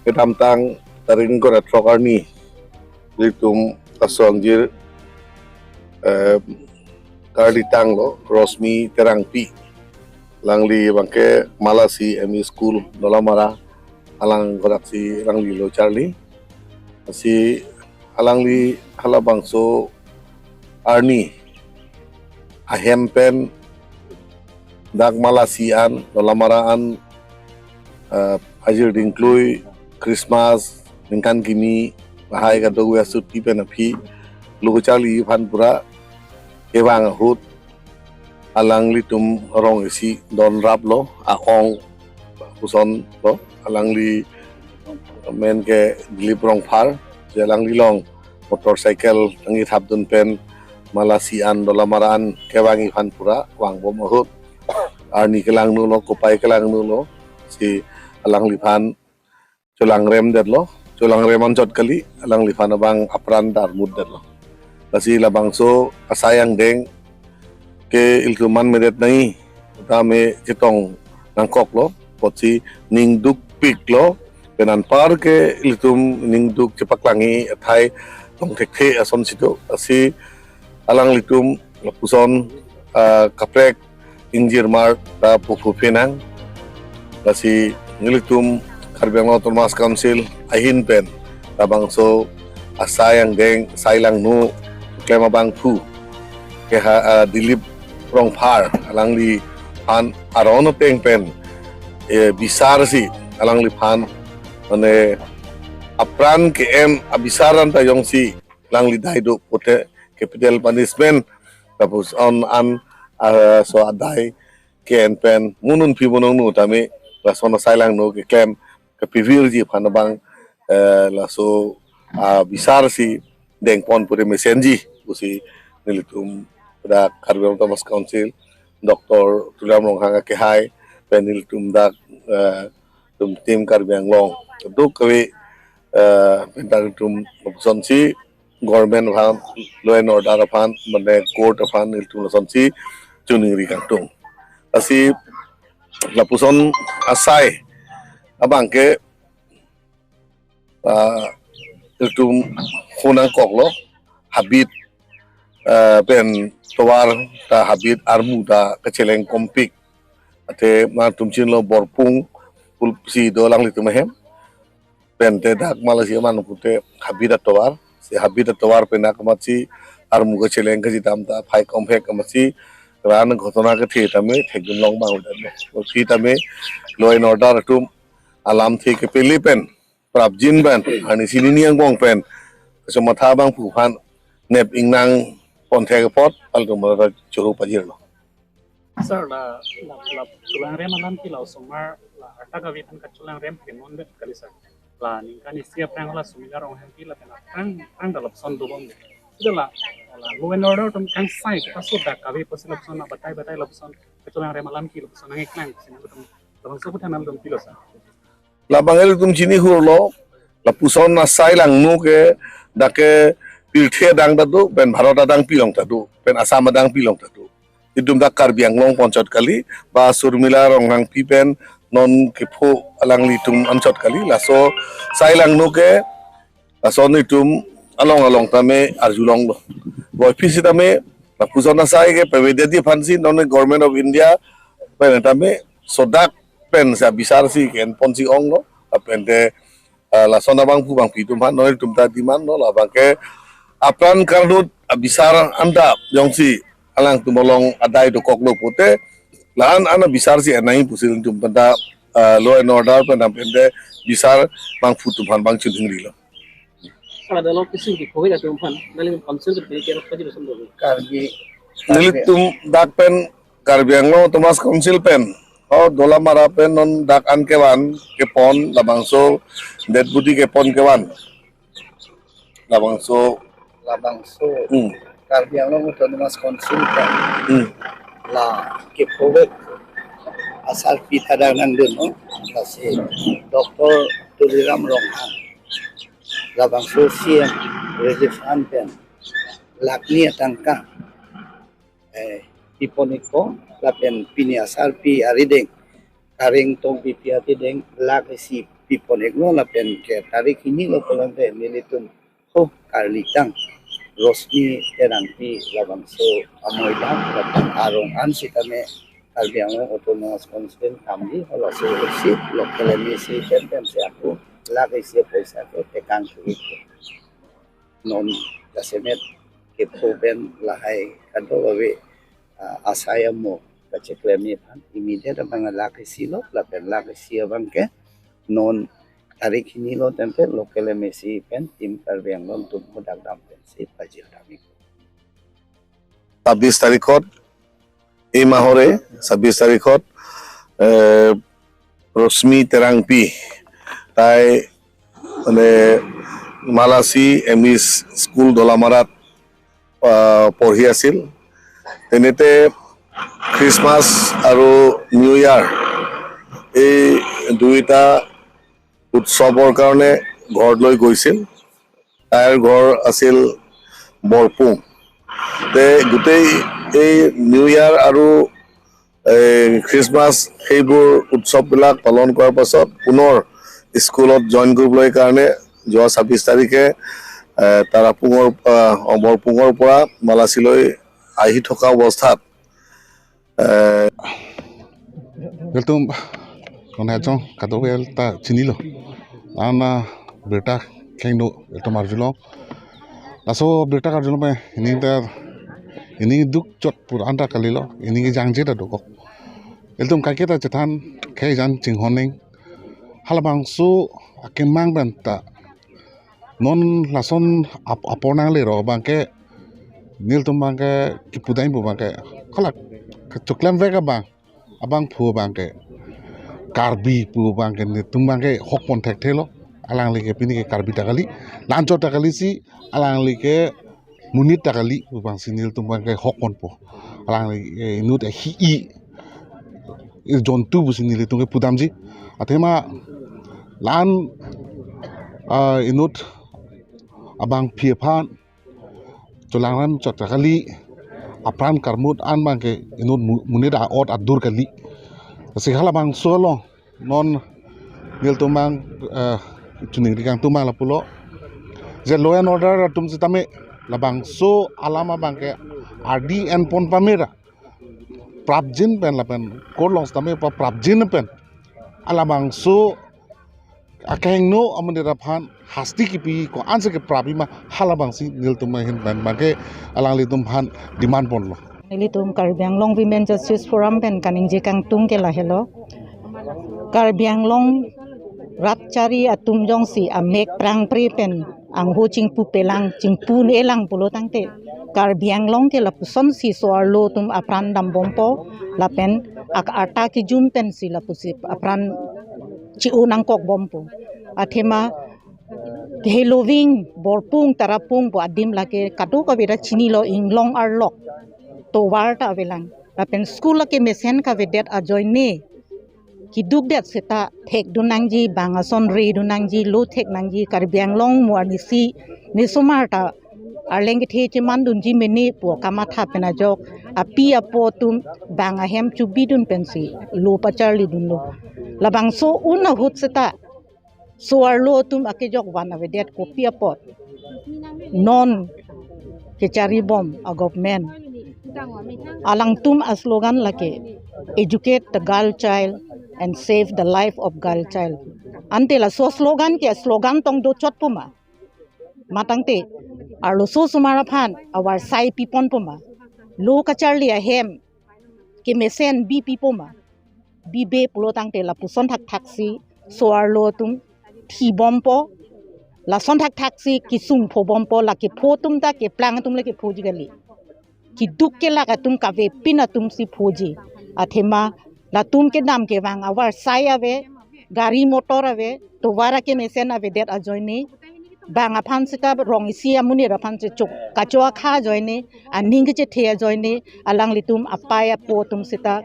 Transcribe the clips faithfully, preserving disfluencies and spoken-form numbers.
Kedamtang tarik ingkoi ra throk arni ilitum laso angjir, eh, karlitanglo Rosmi Terangpi. Alangli abangke Malasi M E School Dolamara, alang kodaksi alangli lo charli. Lasi alangli halabangso arni ahem pen dak Malasi an, Dolamara an, eh, ajir dingklui, Christmas, ningkan kimi, lahai kadokave asuti pen aphi lo charli aphan pura kevang ahut alanglitum rong isi don raplo, a-ong pusonlo, alangli men ke Dilip Rongphar, je alangli along motorcycle tangki thapdun pen Malasi an Dolamara an kevangji aphan pura vangbom ahut arni kelangno lo, kopai kelangno lo, si alangliphan cholangrem detlo, cholangrem anchot kali, alangliphan abang apran ta armut detlo. Lasi labangso asai angdeng ke ilitum manmedet nangji, tame chetong nangkoklo, apotsi ning dukpiklo, pen anpar ke ilitum ning duk chepaklangji athai tong thekthe ason sito, lasi alanglitum lapuson, ah, kaprek ingjirmar ta puphu phenang. Lasi nelitum Karbi Anglong Autonomous Council ahin pen labangso asai angdeng, sai langno klem abangphu keha, ah, Dilip Rongphar alangliphan aron ateng pen, eh, bisarsi alangliphan mane apran ke-en abisar anta jongsi alangli dai do pute capital punishment, lapuson an, ah, so adai ke-en pen mo non phi mo non nu tame lason asai langno keklem kepivirji aphan abang, eh, laso, ah, bisarsi dengpon pute mesenji pusi nelitum dak Karbi Anglong Autonomous Council Doctor Tuliram Ronghang akehai pen nelitum dak, eh, tum tim Karbi Anglong duk kave, eh, pen ta tum pusonsi government aphan, law and order aphan, mane court aphan ilitum lasonsi choningri kangtung. Lasi lapuson asai abangke, ah, ilitum ho nangkoklo, habit, ah, pen tovar ta habit armu ta kacheleng kompik. Athe nangtum chinilo Borpung pulsi do alanglitum ahem. Pen te dak Malasi aman pute habit atovar. Si habit atovar pen dak amatsi armu kacheleng kachedam ta phai komhek amatsi ran ghotona kethe tame thekdun long bang udan. Phi tame law and order atum alamthe kepele pen prapjin pen, arnisi nini angbong pen kachomatha abangphu aphan nep ingnang pon thek apot altum ta choro pajirlo. Sir, la, la, la cholangrem alam ke la osomar la arta kave aphan kacholangrem ke non det kali, sir. La ningkan isi aphrang la Surmila Ronghangpi lapen aphrang, aphrang ta lapuson dobom. Sida la, la law and order atum kangsai kita sudah kave pusi lapuson la batai batai lapuson kacholangrem alam ke lapuson nangkeklang sina atum, lapuson kuthan alam atum pilo, sir. Labang ilitum chini hurlo, lapuson asai langno ke dak ke pirthe adang ta do, pen Bharat adang pilong ta do, pen Assam adang pilong ta do. Itum dak Karbi Anglong pu anchot kali, ba Surmila Ronghangpi pen non kepho alanglitum anchot kali, laso sai langno ke lason itum along along tame arjulonglo. Boy phi sitame lapuson asai ke pavedetji aphansi non Government of India pen tame sodak pen sa bisarsi ke-en ponsi onglo, lapen te, ah, lason abangphu bangphi atum aphan non itum ta demand lo, labang ke apran karnut abisar anta jongsi alangtum along adai dokoklo pute, la-an an abisarsi enai pusi itum pen ta, ah, law and order pen dam pen te bisar bangphu atum aphan bang choningri lo. Kalau ada lokasi di covid atum aphan, dalam council ke kira apa jadi sendiri? Karbi. Nelitum dak pen Karbi Anglong Autonomous Council pen, oh, Dolamara pen non dak an kevan kepon labangso det budi kepon kevan. Labangso. Labangso. Hmm. Karbi Anglong Autonomous Council pen. Hmm. La kephovek asarpi ta dak nangdun, no? Lasi Doctor Tuliram Ronghang. Labangso C M Relief Fund pen lakh ni atangka, eh, pipon ikpo, lapen pini asarpi arideng, Kareng Tokbipi arideng, lakh isi pipon iklo lapen ke tarik hini lo pulote nelitum ho karlitang Rosmi Terangpi labangso amoidam lapen arong an sitame Karbi Anglong Autonomous Council kamji halaso isi local M A C pen pen si ako lakh isi poisa ko tekang kuri. Non jasemet kepho pen lahai kadokave, ah, asai amo kacheklem aphan immediate abang lakh isi lo lapen lakh isi abang ke non tarik hini lo tempe local M A C pen Team Karbi Anglong atum hodak dam pen si pajir dam ik. ছাব্বিশ তাৰিখত, এই মাহৰে ছাব্বিশ তাৰিখত, এ, ৰশ্মি তেৰাংপী, তাই মানে মালাচি M E school দলামাৰাত, আ, পঢ়ি আছিল। তেনেতে খ্ৰীষ্টমাছ আৰু নিউ ইয়াৰ এই দুইটা উৎসৱৰ কাৰণে ঘৰলৈ গৈছিল। তাইৰ ঘৰ আছিল বৰপুং। তে গোটেই এই নিউ ইয়াৰ আৰু, এ, খ্ৰীষ্টমাছ সেইবোৰ উৎসৱবিলাক পালন কৰাৰ পাছত পুনৰ স্কুলত জইন কৰিবলৈ কাৰণে যোৱা ছাব্বিশ তাৰিখে, এ, তাৰাপুঙৰ, আ, বৰপুঙৰ পৰা মালাচিলৈ আহি থকা অৱস্থাত, এ, Nelitum konat jong kadokave ta chinilo. Ana birta khengno nelitum arjulong. Laso birta arjulong pen ining ta, ining duk chot pur anta kalilo. Ining jangje ta dokok. Nelitum kaiketa chethan khei jan chinghon ning. Halabangso akemang pen ta non lason ap-, apor nanglero abang ke nelitum abang ke kipudai pu abang ke kolak kechoklem vek abang, abangphu abang ke Karbi pu abang ke nelitum abang ke hokpon thekthelo. Alangli ke pini ke Karbi ta kali, lanchot ta kali si alangli ke monit ta kali pu abang si nelitum abang ke hokponpo. Alangli ke inut ahi-i, i jontu pusi nelitum ke pudamji. Athema la-an, ah, inut abangpi aphan cholanglam chot ta kali, apran karmut an abang ke inut mu-, monit a'ot adur kali. Si halabangso along non nelitum abang, eh, chuningri kangtung abang lapulo je law and order atum sitame labangso alam abang ke ardi enpon pamera prapjin pen lapen court along sitame pa prapjin pen alabangso akehingno amonit aphan hasti kipi ko-ansi keprap-i ma halabangsi nelitum ahin pen abang ke alanglitum aphan demand ponlo. Nelitum Karbi Anglong Women Justice Forum pen kaningje kangtung ke lahelo. Karbi Anglong rat chari atum jongsi amek prangpre pen angho chingpupelang, chingpu-elang pulo tangte Karbi Anglong ke lapusonsi so-arlo atum apran dambompo lapen ak-, arta kejun pensi lapusi apran chi-o nangkokbompo. Athema Kheloving, Borpung, Tarapung pu adim lake kadokave ta chinilo, inglong arlok tovar ta avelang. Lapen school lake mesen kavedet ajoine kidukdet seta thekdun nangji, bang ason redun nangji, lo thek nangji, Karbi Anglong mo arnisi nesomar ta arleng kethe chemandunji mene pu kamatha pen ajok api apo atum bang ahem chubidun pensi lo pacharlidunlo. Labangso un ahut seta so-arlo atum akejok van avedet kopi apot non kecharibom a-government. Alangtum a-slogan lake, "Educate the girl child and save the life of girl child." Ante laso slogan ke slogan tong dochotpo ma? Matangte arloso osomar aphan avarsai piponpo ma? Lo kacharli ahem kemesen bipipo ma? Bibe pulo tangte lapuson thakthaksi so-arlo atum thibompo, lason thakthaksi kesung phobompo, lake pho atum ta keplang atum le kephoji kali. Keduk kelak atum kavepin atumsi phoji. Athema latum kedam kevang avarsai ave, gari motor ave, tovar akemesen avedet ajoine, bang aphan seta rong isi amonit aphan chechok kacho akha ajoine, aning kechethe ajoine, alanglitum apai apo atum seta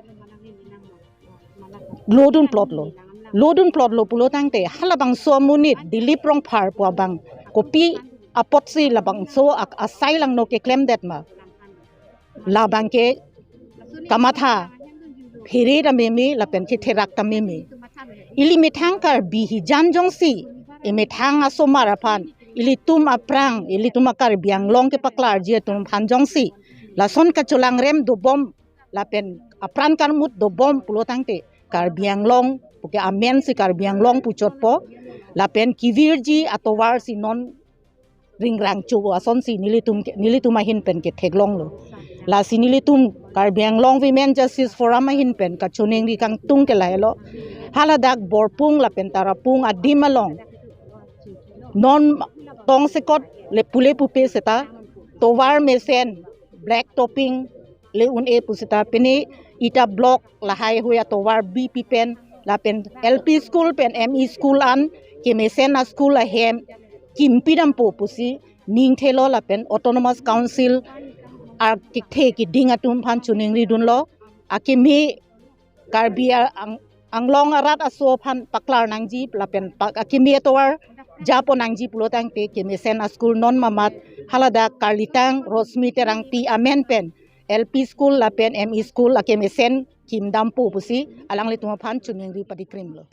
lodun plotlo. Lodun plotlo pulo tangte halabangso amonit Dilip Rongphar pu abang kopi apotsi labangso ak-, asai langno keklemdet ma? Labang ke kamatha phere ta meme lapen ketherak ta meme. Ili methang Karbi hijan jongsi, imethang asomar aphan, ilitum aphrang, ilitum a-Karbi Anglong kepaklarji atum aphan jongsi lason kacholangrem dobom lapen apran karmut dobom pulo tangte, Karbi Anglong puke amen si Karbi Anglong puchotpo, lapen kevirji atovar si non ringrang chogo asonsi nelitum ke, nelitum ahin pen ketheklonglo. Lasi nelitum Karbi Anglong Women Justice Forum ahin pen kachiningri kangtung ke lahelo. Haladak Borpung lapen Tarapung adim along non tongsekot le pule pupe seta tovar mesen, black topping le un-e pu seta pini ita block lahai hui atovar bipi pen lapen L P school pen M E school an kemesen a-school ahem kimpi dampo pusi ningthelo lapen Autonomous Council arkikthe kiding atum aphan chiningri dunlo. Akimi Karbi a-, ang, Anglong arat aso aphan paklar nangji lapen pak akimi atovar japo nangji pulo tangte kemesen a-school non mamat haladak Karlitang Rosmi Terangpi amen pen L P school lapen M E school akemesen kimdampo pusi alanglitum aphan chiningri padikrimlo.